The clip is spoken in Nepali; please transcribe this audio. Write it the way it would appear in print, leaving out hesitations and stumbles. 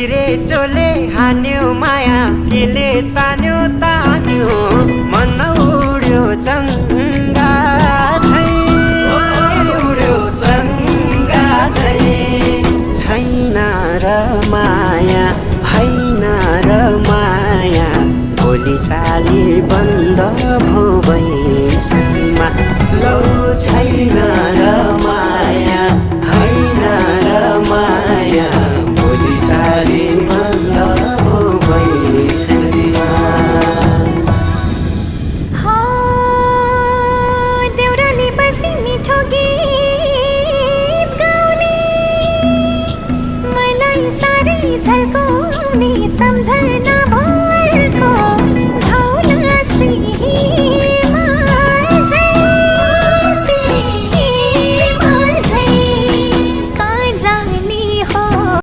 सिरेटोले हान्यो माया केले तान्यो तान्यो मन उड्यो चङ्गा झै उड्यो चङ्गा झै छैन र माया हैन र माया भोलि चाली बन्द भो बैसमा लौ छैन र माया हैन र माया भोलि चाली बन्द भो बैसमा देउराली बसी मिठो गीत गाउने मलाई साह्रै झल्काउने सम्झना